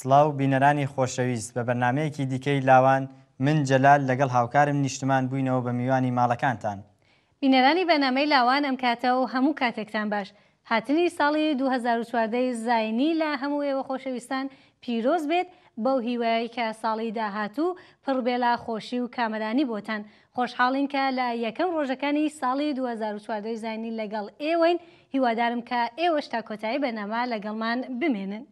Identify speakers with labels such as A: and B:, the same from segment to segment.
A: سڵاو بینەرانی خۆشەویست بە بەرنامەیەکی دیکەی لاوان من جەلال لەگەڵ هاوکارم نیشتمان بووینەوە بە میوانی ماڵەکانتان.
B: بینەرانی بەرنامەی لاوان ئەم کاتە و هەموو کاتێکتان باش. هاتنی ساڵی 2014 ی زاینی لە هەموو ئێوە خۆشەویستان پیرۆز بێت بەو هیوایەی کە ساڵی داهاتوو پڕ بێ لە خۆشی و کامەرانی بۆتان. خۆشحاڵین کە لە یەکەم ڕۆژەکانی ساڵی 2014 ی زاینی لەگەڵ ئێوەین، هیوادارم کە ئێوەش تا کۆتایی بەرنامە لەگەڵمان بمێنن.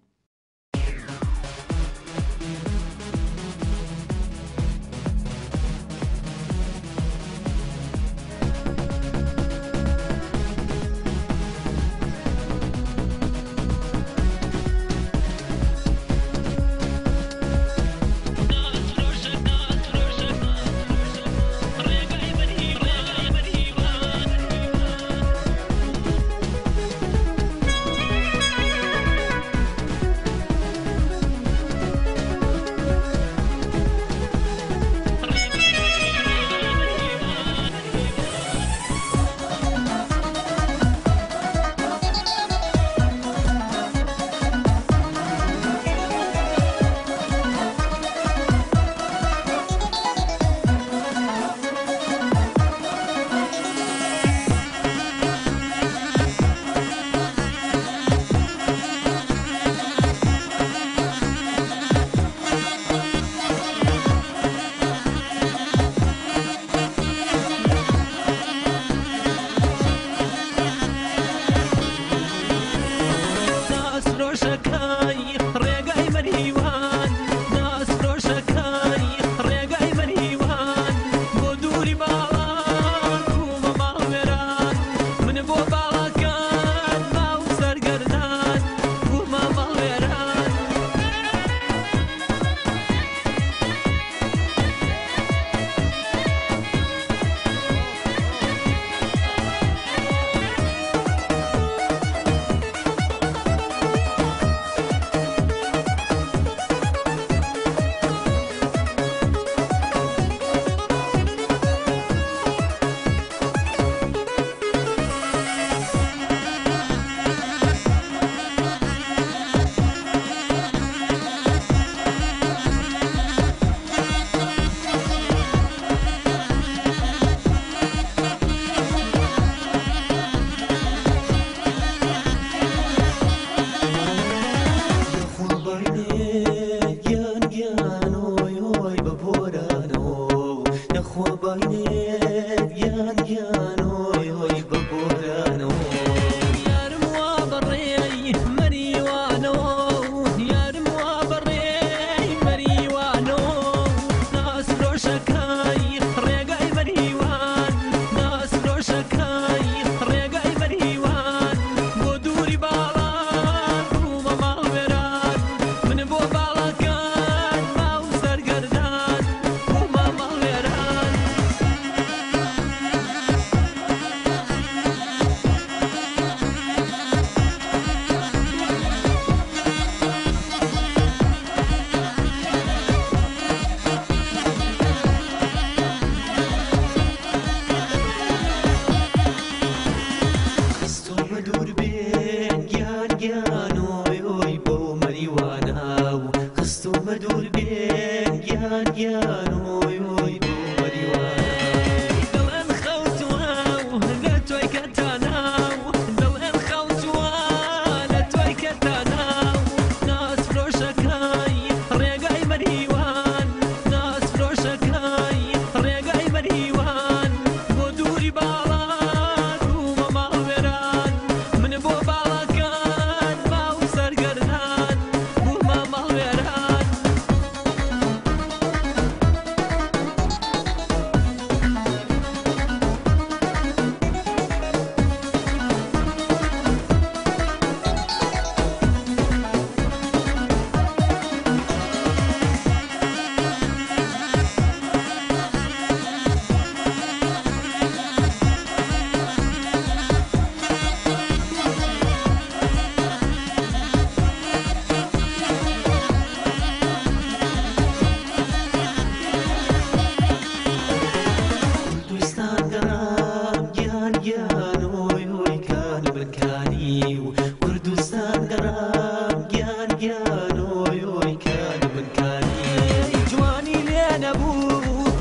C: نەبوو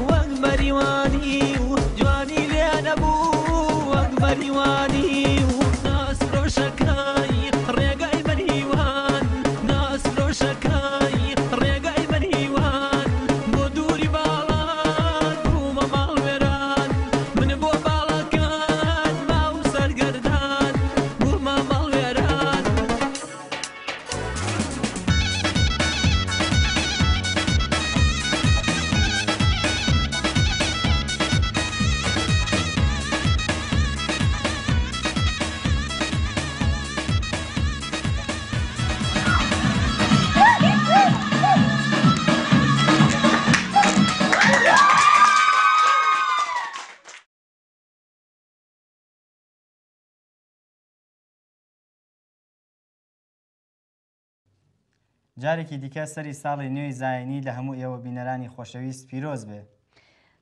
C: وەک مەریوانی و جوانی لێ نەبوو وەک مەریوانی و نازفرۆشەکەی ڕێگای مەریوان نازفرۆشەکەی ڕێگای مەریوان بۆ دووری باڵات بوومە ماڵوێران من بۆ باڵەکان ماوم سەرگەردان بوومە ماڵوێران.
A: جارێکی دیکە سەری ساڵی نوێی زایینی لە هەموو ئێوە بینەرانی خۆشەویست پیرۆز بێ.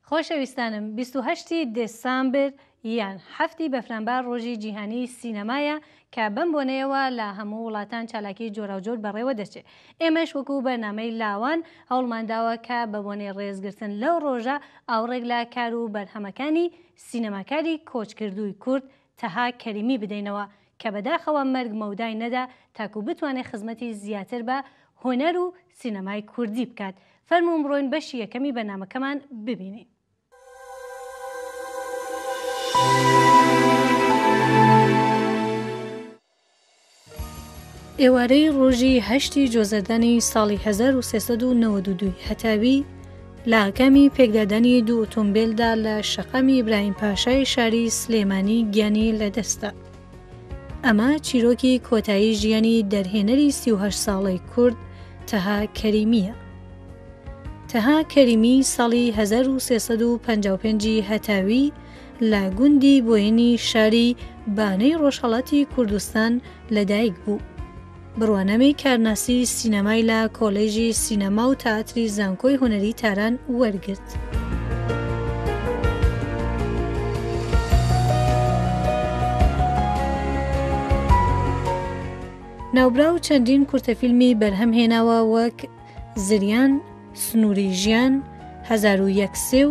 B: خۆشەویستانم 28 ی دێسامبر یان حەفتی بەفرانبار ڕۆژی جیهانی سینەمایە کە بەم بۆنەیەوە لە هەموو وڵاتان چالاکی جۆراوجۆر بەڕێوە دەچێ ئێمەش وەکو بەرنامەی لاوان هەوڵمان داوە کە بە بۆنەی ڕێزگرتن لەو ڕۆژە ئاوڕێک لە کار و بەرهەمەکانی سینەماکاری کۆچکردووی کورد تەها کەریمی بدەینەوە کە بەداخەوە مەرگ مەودای نەدا تاکو بتوانێ خزمەتی زیاتر بە هونەر و سینەمای کوردی بکات. فەرموون بڕۆین بەشی یەکەمی بەرنامەکەمان ببینین. ئێوارەی ڕۆژی هەشتی جۆزەردانی ساڵی 1392 هەتاوی لە ئاکامی پێکدادانی دوو ئۆتۆمبێلدا لە شەقامی ئیبراهیم پاشای شاری سلێمانی گیانی لەدەستدا. ئەمە چیرۆکی کۆتایی ژیانی دەرهێنەری 38 ساڵەی کورد تەها کەریمییە. تەها کەریمی ساڵی 1355 هەتاوی لە گوندی بۆیەنی شاری بانەی ڕۆژهەڵاتی کوردستان لەدایک بوو. بڕوانامەی کارناسی سینەمای لە کۆلێژی سینەما و تئاتری زانکۆی هونەری تاران وەرگرت. ناوبراو چەندین کورتە فیلمی بەرهەم هێناوە وەک، زریان، سنووری ژیان، 1001 سێو،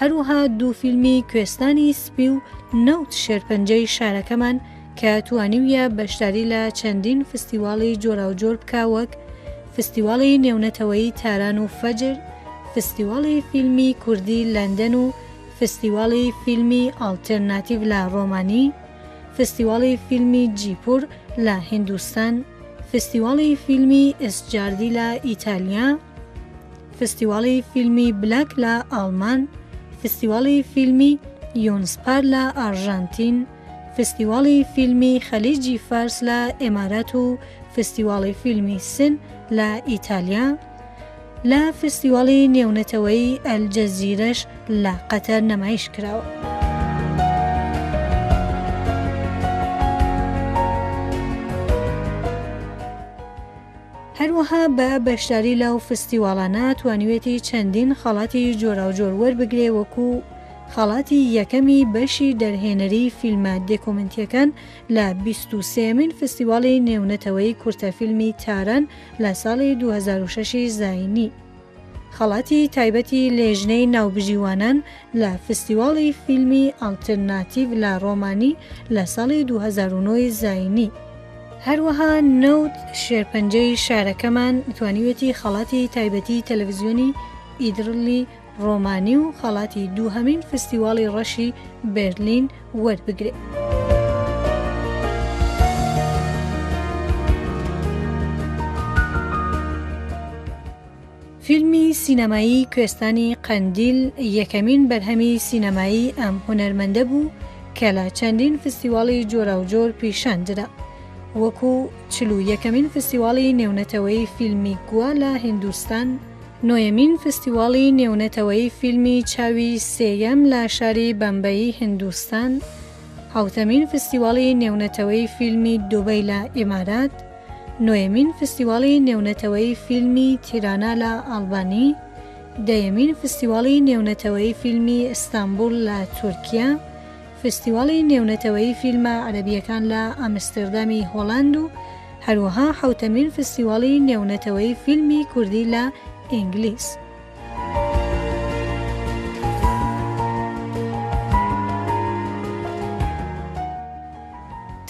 B: هەروەها دوو فیلمی کوێستانی سپی و نەوت شێرپەنجەی شارەکەمان کە توانیویە بەشداری لە چەندین فستیواڵی جۆراوجۆر بکا وەک، فستیواڵی نێونەتەوەیی تاران و فەجر، فستیواڵی فیلمی کوردی لەندەن و فستیواڵی فیلمی ئاڵتێرناتیڤ لە ڕۆمانی، فستیواڵی فیلمی جیپور لە هیندوستان، فستیواڵی فیلمی ئسجاردی لە ئیتالیا، فستیواڵی فیلمی بلاک لە ئاڵمان، فستیواڵی فیلمی یونسپار لە ئارژانتین، فستیواڵی فیلمی خەلیجی فارس لە ئێمارات و فستیواڵی فیلمی سن لە ئیتالیا، لە فستیواڵی نێونەتەوەیی ئەلجەزیرەش لە قەتەر نەمایش کراوە. هەروەها بە بەشداری لەو فستیواڵانە توانیوێتی چەندین خەڵاتی جۆراوجۆر وەربگرێ وەکو خەڵاتی یەکەمی بەشی دەرهێنەری فیلمە دێکۆمێنتییەکان لە 23مین فستیواڵی نێونەتەوەیی کورتە فیلمی تاران لە ساڵی 2006 ی زایینی. خەڵاتی تایبەتی لێژنەی ناوبژیوانان لە فستیواڵی فیلمی ئاڵترناتیڤ لە ڕۆمانی لە ساڵی 2009 ی زایینی. هەروەها نەوت شێرپەنجەی شارەکەمان توانیویەتی خەڵاتی تایبەتی تەلەڤزیۆنی ئیدرلی ڕۆمانی و خەڵاتی دووهەمین فستیواڵی ڕەشی بێرلین وەربگرێ. فیلمی سینەمایی کوێستانی قەندیل یەکەمین بەرهەمی سینەمایی ئەم هونەرمەندە بوو کە لە چەندین فستیواڵی جۆراوجۆر پیشان درا، وەکو 41ەمین فستیواڵی نێونەتەوەیی فیلمی گوا لە هیندوستان، نۆیەمین فستیواڵی نێونەتەوەیی فیلمی چاوی سێیەم لە شاری بەمبەیی هیندوستان، حەوتەمین فستیواڵی نێونەتەوەیی فیلمی دوبەی لە ئیمارات، نۆیەمین فستیواڵی نێونەتەوەیی فیلمی تیرانا لە ئاڵبانی، دەیەمین فستیواڵی نێونەتەوەیی فیلمی ئیستانبوڵ لە تورکیا، فستیواڵی نێونەتەوەیی فیلمە عەرەبییەکان لە ئامستردامی هۆڵاند و هەروەها حەوتەمین فستیواڵی نێونەتەوەیی فیلمی کوردی لە ئینگلیز.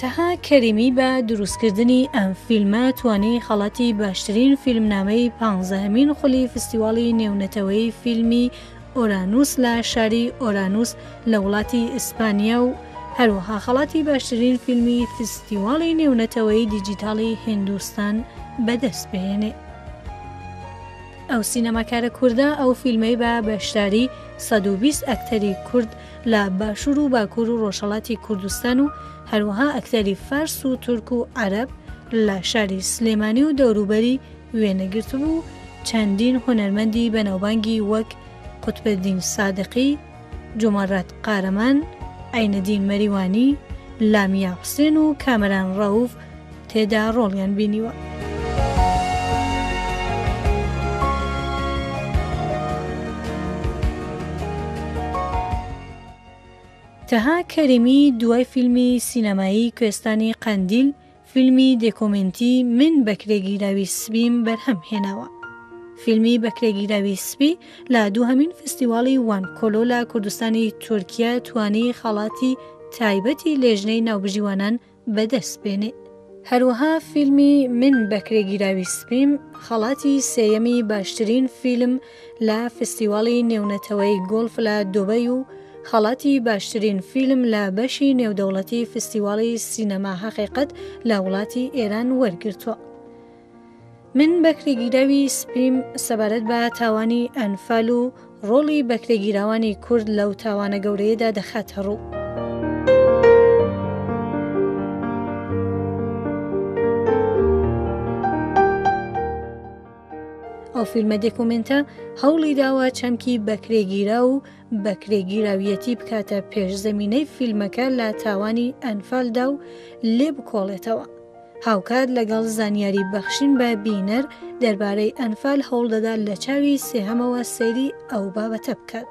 B: تەها کەریمی بە دروستکردنی ئەم فیلمە توانی خەڵاتی باشترین فیلمنامەی پانزەهەمین خولی فستیواڵی نێونەتەوەیی فیلمی ئۆرانوس لە شاری ئۆرانوس لە وڵاتی ئیسپانیا و هەروەها خەڵاتی باشترین فیلمی فستیواڵی نێونەتەوەیی دیجیتاڵی هیندوستان بەدەست بهێنێ. ئەو سینەماکارە کوردە ئەو فیلمەی بە بەشداری 120 ئەکتەری کورد لە باشوور و باکوور و ڕۆژهەڵاتی کوردستان و هەروەها ئەکتەری فارس و تورک و عەرەب لە شاری سلێمانی و دەوروبەری وێنەگرتبوو و چەندین هونەرمەندی بەناوبانگی وەک قوتبەدین سادقی، جومەڕەت قارەمان، عەینەدین مەریوانی، لامیا حوسێن و کامەران ڕەئوف تێدا ڕۆڵیان بینیوە. تەها کەریمی دوای فیلمی سینەمایی کوێستانی قەندیل فیلمی دێکۆمێنتی من بەکرێگیراوی سپیم بەرهەم هێناوە. فیلمی بەکرێگیراوی سپی لە دووهەمین فستیواڵی وان کۆلۆ لە کوردستانی تورکیە توانی خەڵاتی تایبەتی لێژنەی ناوبژیوانان بەدەست بێنێ. هەروەها فیلمی من بەکرێگیراوی سپیم خەڵاتی سێیەمی باشترین فیلم لە فستیواڵی نێونەتەوەی گۆڵف لە دۆبەی و خەڵاتی باشترین فیلم لە بەشی نێودەوڵەتی فستیواڵی سینەما حەقیقەت لە وڵاتی ئێران وەرگرتووە. من بەکرێگیراوی سپیم سەبارەت بە تاوانی ئەنفال و ڕۆڵی بەکرێگیراوانی کورد لەو تاوانە گەورەیەدا دەخاتە ڕوو. ئەو فیلمە دێکۆمێنتە هەوڵی داوە چەمکی بەکرێگیراو و بەکرێگیراویەتی بکاتە پێشزەمینەی فیلمەکە لە تاوانی ئەنفالدا و لێبکۆڵێتەوە. هاوکات لەگەڵ زانیاری بەخشین بە بینەر دەربارەی ئەنفال هەوڵدەدات لە چاوی سێهەمەوە سەیری ئەو بابەتە بکات.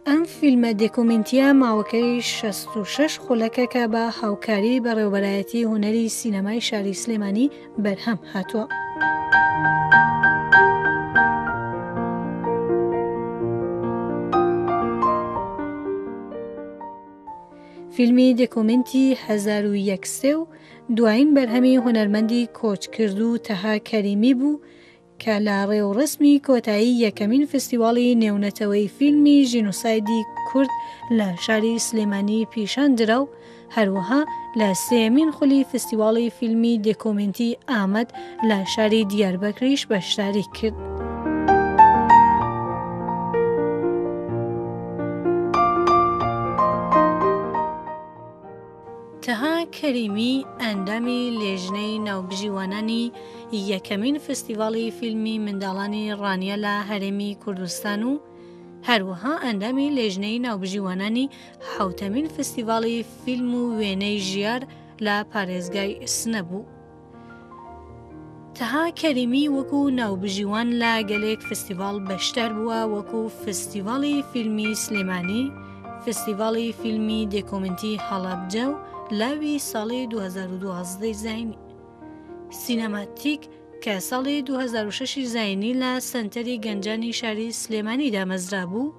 B: ئەم فیلمە دێکۆمێنتییە ماوەکەی 66 خولەکە کە بە هاوکاری بەڕێوەبەرایەتی هونەری سینەمای شاری سلێمانی بەرهەم هاتووە. فیلمی دێکۆمێنتی 1001 سێو دوایین بەرهەمی هونەرمەندی کۆچکردوو تەها کەریمی بوو کە لە ڕێوڕەسمی کۆتایی یەکەمین فستیواڵی نێونەتەوەی فیلمی ژینۆسایدی کورد لە شاری سلێمانی پیشان درا و هەروەها لە سێیەمین خولی فستیواڵی فیلمی دێکۆمێنتی ئامەد لە شاری دیاربەکریش بەشداری کرد. تەها کەریمی ئەندامی لێژنەی ناوبژیوانانی یەکەمین فستیڤاڵی فیلمی منداڵانی ڕانیە لە هەرێمی کوردستان و هەروەها ئەندامی لێژنەی ناوبژیوانانی حەوتەمین فستیڤاڵی فیلم و وێنەی ژیار لە پارێزگای سنە بوو. تەها کەریمی وەکو ناوبژیوان لە گەلێک فستیڤاڵ بەشدار بووە وەکو فستیڤاڵی فیلمی سلێمانی، فستیڤاڵی فیلمی دێکۆمنتی هەڵەبجە و لاوی ساڵی 2012 زاینی. سینەماتیک کە ساڵی 2006 زاینی لە سەنتەری گەنجانی شاری سلێمانی دامەزرابوو،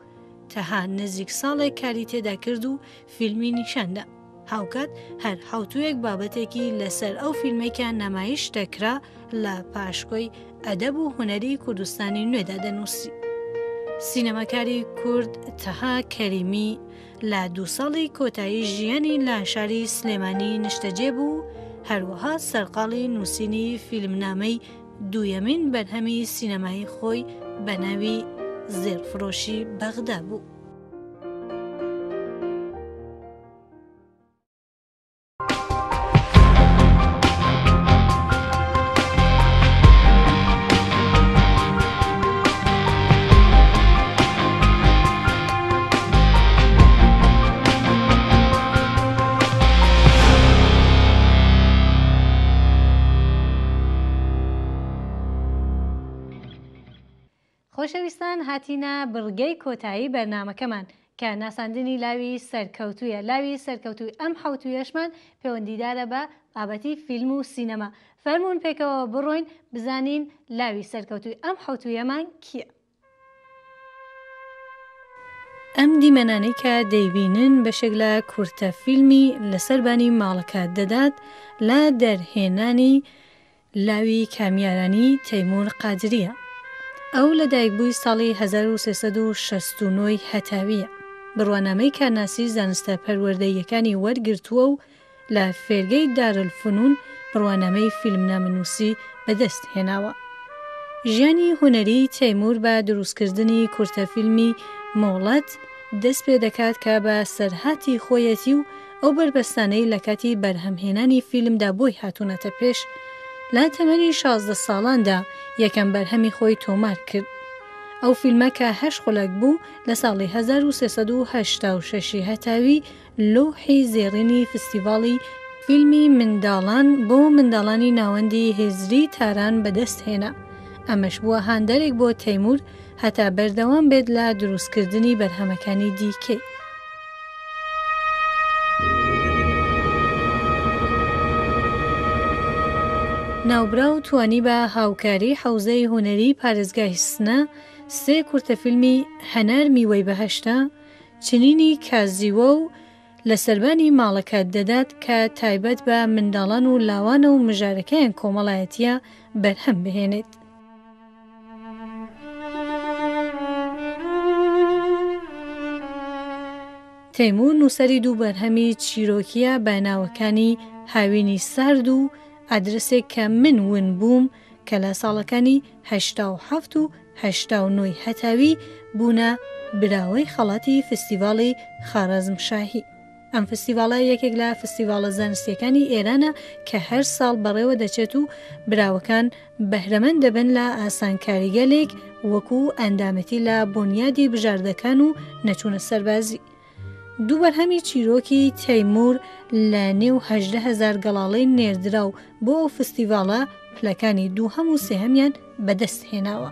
B: تەها نزیک ساڵێک کاری تێدا کرد و فیلمی نیشاندا. هاوکات هەر حەوتوویەک بابەتێکی لەسەر ئەو فیلمەی کە نەمایش دەکرا لە پاشکۆی ئەدەب و هونەری کوردستانی نوێدا دەنووسی. سینەماکاری کورد تەها کەریمی لە دوو ساڵی کۆتایی ژیانی لە شاری سلێمانی نیشتەجێ بوو، هەروەها سەرقاڵی نووسینی فیلمنامەی دوویەمین بەرهەمی سینەمایی خۆی بە ناوی زێڕفرۆشی بەغدا بوو. خۆشەویستان هاتینە بڕگەی کۆتایی بەرنامەکەمان کە ناساندنی لاوی سەرکەوتوویە، لاوی سەرکەوتووی ئەم حەوتوویەشمان پێوەندیدارە بە بابەتی فیلم و سینەما، فەرموون پێکەوە بڕۆین بزانین لاوی سەرکەوتووی ئەم حەوتوویەمان کییە؟ ئەم دیمەنانەی کە دەیبینن بەشێک لە کورتە فیلمی لەسەر بانی ماڵەکە دەدات لە دەرهێنانی لاوی کامیارانی تەیموور قادرییە. ئەو لە دایکبووی ساڵی 1369 ی هەتاوییە. بڕوانامەی کارناسی زانستە پەروەردەییەکانی وەرگرتووە و لە فێرگەی دارالفنون بڕوانامەی فیلمنامەنووسی بەدەست هێناوە. ژیانی هونەریی تەیموور بە دروستکردنی کورتە فیلمی مۆڵەت دەست پێ دەکات کە بە سەرهاتی خۆیەتی و ئەو بەربەستانەی لە کاتی بەرهەمهێنانی فیلمدا بۆی هاتوونەتە پێش. لە تەمەنی 16 ساڵاندا یەکەم بەرهەمی خۆی تۆمار کرد. ئەو فیلمە کە هەشت خولەک بوو لە ساڵی 1386 ی هەتاوی لۆحی زێڕینی فستیڤاڵی فیلمی منداڵان بۆ منداڵانی ناوەندی هزری تاران بەدەست هێنا، ئەمەش بووە هاندەرێک بۆ تەیموور هەتا بەردەوام بێت لە دروستکردنی بەرهەمەکانی دیکەی. ناوبراو توانی بە هاوکاری حەوزەی هونەری پارێزگای سنە سێ کورتە فیلمی هەنار میوەی بەهەشتە، چنینی کازیوە و لە سەربانی ماڵەکە دەدات کە تایبەت بە منداڵان و لاوانە و مژارەکەیان کۆمەڵایەتییە بەرهەم بهێنێت. تەیموور نووسەری دوو بەرهەمی چیرۆکییە بە ناوەکانی هاوینی سارد و ئادرسێک کە من ون بووم کە لە ساڵەکانی 87 و 89 ی هەتاوی بوونە براوەی خەڵاتی فستیڤاڵی خارەزمشاهی. ئەم فستیڤاڵە یەکێک لە فستیڤاڵە زانستییەکانی ئێرانە کە هەر ساڵ بەڕێوە دەچێت و براوەکان بەهرەمەند دەبن لە ئاسانکاریگەلێک وەکوو ئەندامێتی لە بۆنیادی بژاردەکان و نەچوونە سەربازی. دوو بەرهەمی چیرۆکی تەیموور لە نێو 18 هەزار گەڵاڵەی نێردراو بۆ ئەو فستیڤاڵە پلەکانی دووهەم و سێهەمیان بەدەست هێناوە.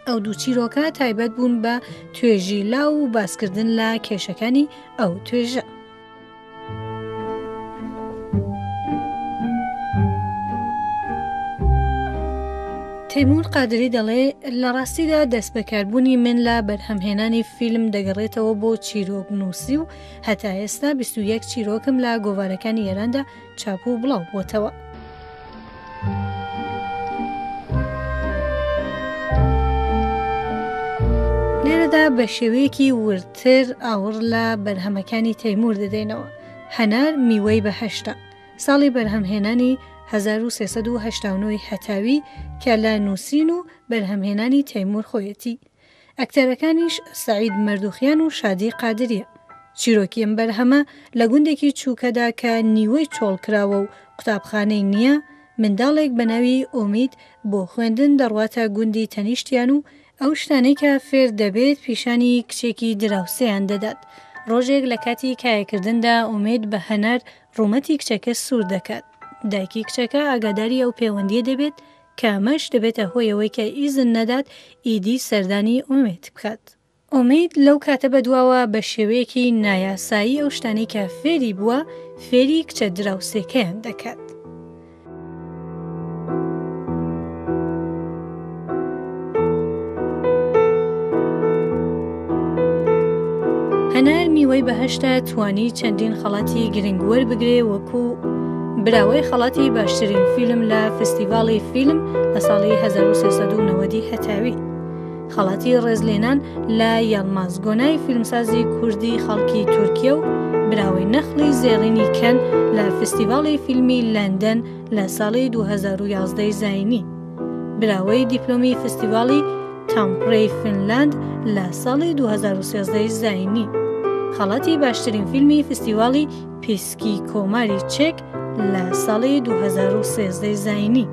B: ئەو دوو چیرۆکە تایبەت بوون بە توێژی لاو و باسکردن لە کێشەکانی ئەو توێژە. تەیموور قادری دەڵێ، لە ڕاستیدا دەستبەکاربوونی من لە بەرهەمهێنانی فیلم دەگەڕێتەوە بۆ چیرۆکنووسی و هەتا ئێستا 21 چیرۆکم لە گۆڤارەکانی ئێراندا چاپ و بڵاو بووەتەوە. لێرەدا بە شێوەیەکی وردتر ئاوڕ لە بەرهەمەکانی تەیموور دەدەینەوە. هەنار میوەی بەهەشتە. ساڵی بەرهەمهێنانی 1389 ی هەتاوی کە لە نووسین و بەرهەمهێنانی تەیموور خۆیەتی. ئەکتەرەکانیش سەعید مەردوخیان و شادی قادرییە. چیرۆکی ئەم بەرهەمە لە گوندێکی چووکەدا کە نیوەی چۆڵ کراوە و قوتابخانەی نییە، منداڵێک بە ناوی ئومید بۆ خوێندن دەڕواتە گوندی تەنیشتیان و ئەو شتانەی کە فێر دەبێت پیشانی کچێکی دراوسێیان دەدات. ڕۆژێک لە کاتی کایەکردندا ئومید بە هەنار ڕوومەتی کچەکە سوور دەکات. دایکی کچەکە ئاگاداری ئەو پێوەندییە دەبێت کە ئەمەش دەبێتە هۆی ئەوەی کە ئیزن نەدات ئیدی سەردانی ئومێد بکات. ئومێد لەو کاتە بەدواوە بە شێوەیەکی نایاسایی ئەو شتانەی کە فێری بووە فێری کچە دراوسێکەیان دەکات. هەنار میوەی بەهەشتە توانی چەندین خەڵاتی گرنگ وەربگرێ وەکو براوەی خەڵاتی باشترین فیلم لە فستیڤاڵی فیلم لە ساڵی 1390 هەتاوی. خەڵاتی ڕێزلێنان لە یەڵماز گۆنای فیلمسازی کوردی خەڵکی تورکیە و براوەی نەخلی زێڕینی کەن لە فستیڤاڵی فیلمی لەندەن لە ساڵی 2011 زایینی. براوەی دیپلۆمی فستیڤاڵی تامپرێی فنلاند لە ساڵی 2013 زایینی. خەڵاتی باشترین فیلمی فستیڤاڵی پیسکی کۆماری چێک لە ساڵی 2013 زایینی.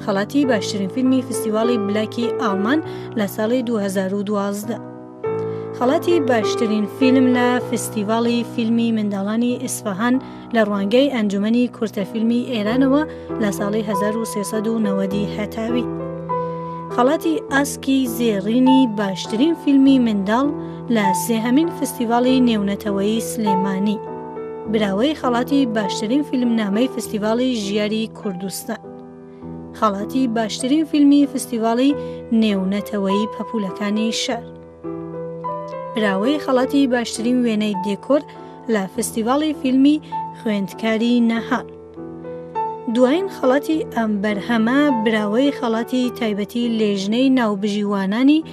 B: خەڵاتی باشترین فیلمی فستیواڵی بلاکی ئاڵمان لە ساڵی 2012. خەڵاتی باشترین فیلم لە فستیڤاڵی فیلمی منداڵانی ئیسفەهان لە ڕوانگەی ئەنجومەنی کورتە فیلمی ئێرانەوە لە ساڵی 1390 هەتاوی. خەڵاتی ئاسکی زێڕینی باشترین فیلمی منداڵ لە سێهەمین فستیڤاڵی نێونەتەوەیی سلێمانی. براوەی خەڵاتی باشترین فیلمنامەی فستیڤاڵی ژیاری کوردستان. خەڵاتی باشترین فیلمی فستیڤاڵی نێونەتەوەیی پەپوولەکانی شار. براوەی خەڵاتی باشترین وێنەی دێکۆر لە فستیڤاڵی فیلمی خوێندکاری نەهال. دوایین خەڵاتی ئەم بەرهەمە براوەی خەڵاتی تایبەتی لێژنەی ناوبژیوانانی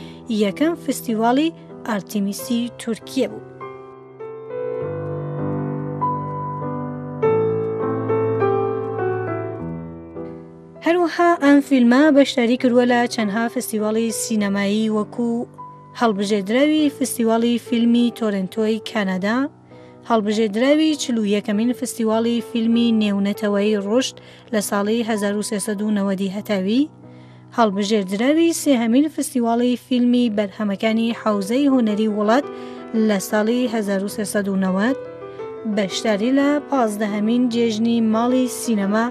B: یەکەم فستیڤاڵی ئارتیمیسی تورکیە بوو. هەروەها ئەم فیلمە بەشداری کردووە لە چەندها فستیواڵی سینەمایی وەکو هەڵبژێردراوی فستیواڵی فیلمی تۆرنتۆی کانادا، هەڵبژێردراوی 41ەمین فستیواڵی فیلمی نێونەتەوەیی ڕوشد لە ساڵی 1390 ی هەتاوی، هەڵبژێردراوی سێهەمین فستیواڵی فیلمی بەرهەمەکانی حەوزەی هونەری وڵات لە ساڵی 1390، بەشداری لە پازدەهەمین جێژنی ماڵی سینەما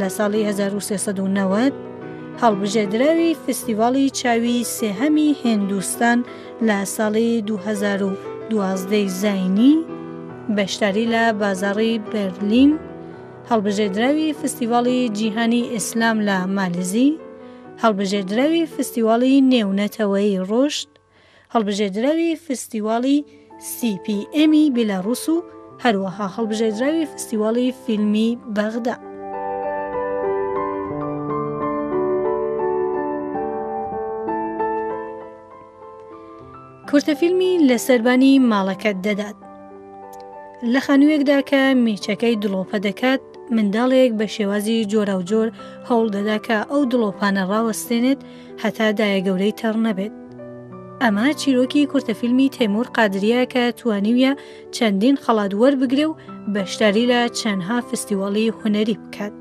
B: لە ساڵی 1390، هەڵبژێردراوی فستیواڵی چاوی سێهەمی هێندوستان لە ساڵی 2012 زاینی، بەشداری لە بازاڕی بەرلین، هەڵبژێردراوی فستیڤاڵی جیهانی ئیسلام لە مالزی، هەڵبژێردراوی فستیواڵی نێونەتەوەیی ڕوشد، هەڵبژێردراوی فستیواڵی سی پی ئێمی بیلاڕوس و هەروەها هەڵبژێردراوی فستیواڵی فیلمی بەغدا. کورتە فیلمی لە سەربانی ماڵەکەت دەدات. لە خانوویەکدا کە میچەکەی دڵۆپە دەکات، منداڵێک بە شێوازی جۆراوجۆر هەوڵ دەدا کە ئەو دڵۆپانە ڕاوەستێنێت هەتا دایە گەورەی تەڕ نەبێت. ئەمە چیرۆکی کورتە فیلمی تەیمور قادریە کە توانیویە چەندین خەڵات وەربگرێ و بەشداری لە چەندها فستیواڵی هونەری بکات.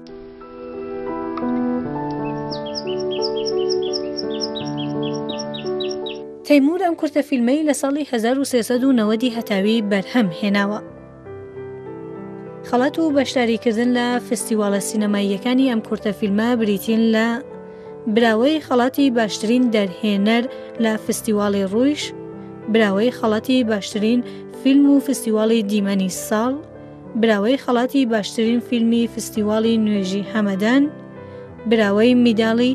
B: تەیمور ئەم کورتە فیلمەی لە ساڵی 1390 هەتاوی بەرهەم هێناوە. خەڵات و بەشداریکردن لە فستیواڵە سینەماییەکانی ئەم کورتە فیلمە بریتین لە براوەی خەڵاتی باشترین دەرهێنەر لە فستیواڵی ڕویش، براوەی خەڵاتی باشترین فیلم و فستیواڵی دیمەنی ساڵ، براوەی خەڵاتی باشترین فیلمی فستیواڵی نوێژی هەمەدان، براوەی میداڵی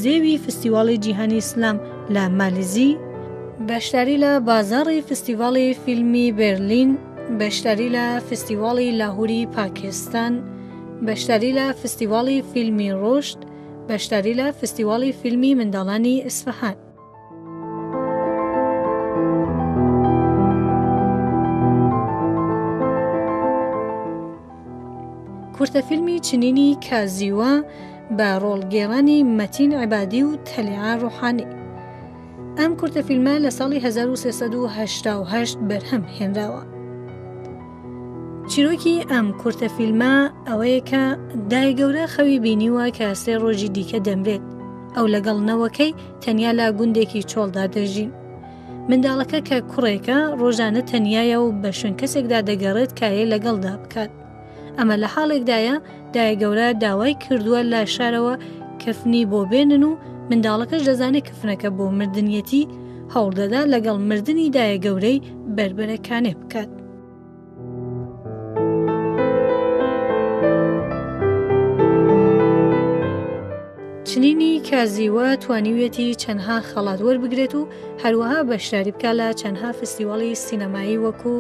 B: زێوی فستیواڵی جیهانی ئیسلام لە مالیزی، بەشداری لە بازاڕی فستیڤاڵی فیلمی بێرلین، بەشداری لە فستیواڵی لاهوری پاکستان، بەشداری لە فستیواڵی فیلمی ڕوشد، بەشداری لە فستیواڵی فیلمی منداڵانی ئیسفەهان. کورتە فیلمی چنینی کازیوە بە ڕۆڵگێڕانی مەتین عیبادی و تەلیعە ڕۆحانی. ئەم کورتە فیلمە لە ساڵی 1388 بەرهەم هێنراوە. چیرۆکی ئەم کورتە فیلمە ئەوەیە کە دایە گەورە خەوی بینیوە کە سێ ڕۆژی دیکە دەمرێت. ئەو لەگەڵ نەوەکەی تەنیا لە گوندێکی چۆڵدا دەژین. منداڵەکە کە کوڕێکە ڕۆژانە تەنیایە و بە شوێن کەسێکدا دەگەڕێت کایە لەگەڵدا بکات. ئەمە لە حاڵێکدایە دایە گەورە داوای کردووە لە شارەوە کەفنی بۆ بێنن و منداڵەکەش دەزانێت کفنەکە بۆ مردنیەتی هەوڵدەدا لەگەڵ مردنی دایە گەورەی بەربەرەکانێ بکات. چنینی کازیوە توانیویەتی چەندها خەڵات وەربگرێت و هەروەها بەشداری بکات لە چەندها فستیواڵی سینەمایی وەکو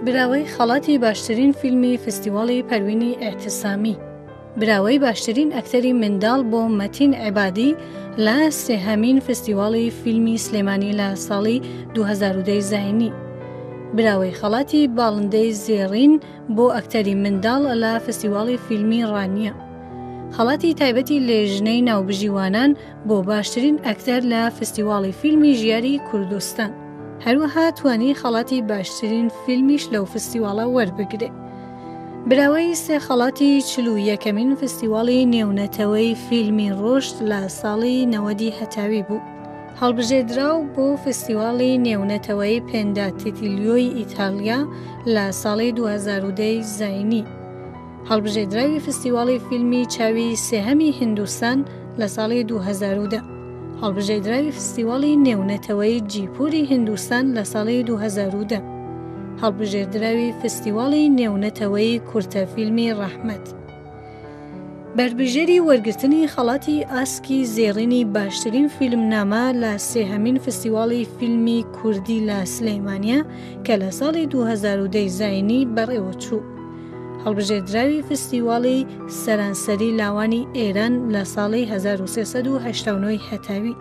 B: براوەی خەڵاتی باشترین فیلمی فستیواڵی پەروینی ئیعتسامی، براوەی باشترین ئەکتەری منداڵ بۆ مەتین عیبادی لە سێهەمین فستیواڵی فیلمی سلێمانی لە ساڵی 2010 زاینی، براوەی خەڵاتی باڵندەی زێڕین بۆ ئەکتەری منداڵ لە فستیواڵی فیلمی ڕانیە. خەڵاتی تایبەتی لێژنەی ناوبژیوانان بۆ باشترین ئەکتەر لە فستیواڵی فیلمی ژیاری کوردستان. هەروەها توانی خەڵاتی باشترین فیلمیش لەو فستیواڵە وەربگرێ. براوەی سێ خەڵاتی 41ەمین فستیواڵی نێونەتەوەی فیلمی ڕوشد لە ساڵی نەوەدی هەتاوی بوو. هەڵبژێردراو بۆ فستیواڵی نێونەتەوەی پێنداتیتیلیۆی ئیتاڵیا لە ساڵی 2010 زاینی. هەڵبژێردراوی فستیواڵی فیلمی چاوی سێهەمی هیندوستان لە ساڵی 2010. هەڵبژێردراوی فستیواڵی نێونەتەوەیی جیپوری هیندوستان لە ساڵی 2010. هەڵبژێردراوی فستیواڵی نێونەتەوەیی کورتە فیلمی ڕەحمەت. بەربژێری وەرگرتنی خەڵاتی ئاسکی زێڕینی باشترین فیلمنامە لە سێهەمین فستیواڵی فیلمی کوردی لە سلەیمانیە کە لە ساڵی 2010 زایینی بەڕێوەچوو. هەڵبژێردراوی فستیواڵی سەرانسەری لاوانی ئێران لە ساڵی 1389 هەتاوی.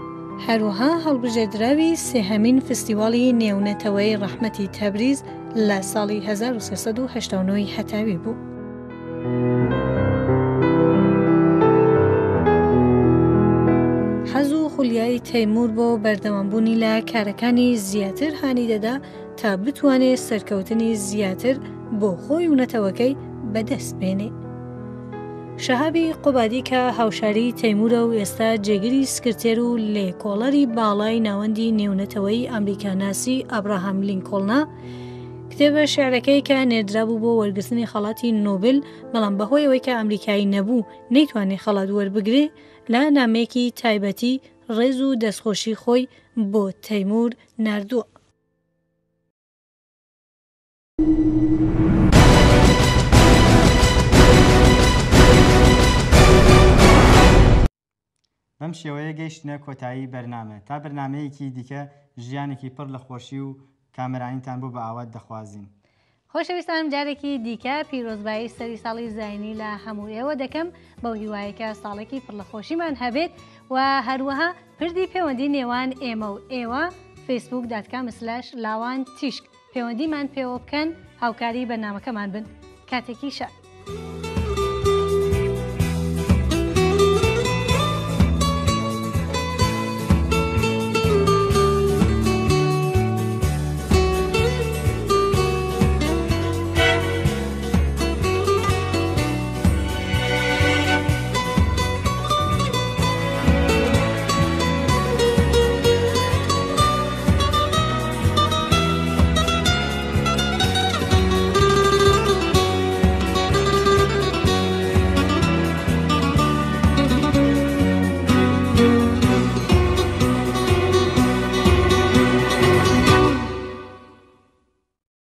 B: هەروەها هەڵبژێردراوی سێهەمین فستیواڵی نێونەتەوەیی ڕەحمەتی تەبریز لە ساڵی 1389 هەتاوی بوو. حەز و خولیای تەیمور بۆ بەردەوامبوونی لە کارەکانی زیاتر هانی دەدا تا بتوانێ سەرکەوتنی زیاتر بۆ خۆی و نەتەوەکەی بەدەست بێنێ. شەهابی قوبادی کە هاوشاری تەیمورە و ئێستا جێگری سکرتێر و لێکۆڵەری باڵای ناوەندی نێونەتەوەیی ئەمریکاناسی ئابراهام لینکۆڵنە، کتێبە شیعرەکەی کە نێردرابوو بۆ وەرگرتنی خەڵاتی نۆبل، بەڵام بەهۆی ئەوەی کە ئەمریکایی نەبوو نەیتوانی خەڵات وەربگرێ، لە نامەیەکی تایبەتی ڕێز و دەستخۆشی خۆی بۆ تەیموور ناردووە.
A: بەم شێوەیە گەیشتینە کۆتایی بەرنامە تا بەرنامەیەکی دیکە ژیانێکی پڕ لە خۆشی و کامەرانیتان بۆ بە ئاوات دەخوازین.
B: خۆشەویستانم جارێکی دیکە پیرۆزبایی سەری ساڵی زاینی لە هەموو ئێوە دەکەم بەو هیوایە کە ساڵێکی پڕ لە خۆشیمان هەبێت و هەروەها پردی پەیوەندی نێوان ئێمە و ئێوە فەیسبوک dot com slash لاوان تیشک پەیوەندیمان پێوە بکەن هاوکاری بەرنامەکەمان بن کاتێکی شاد.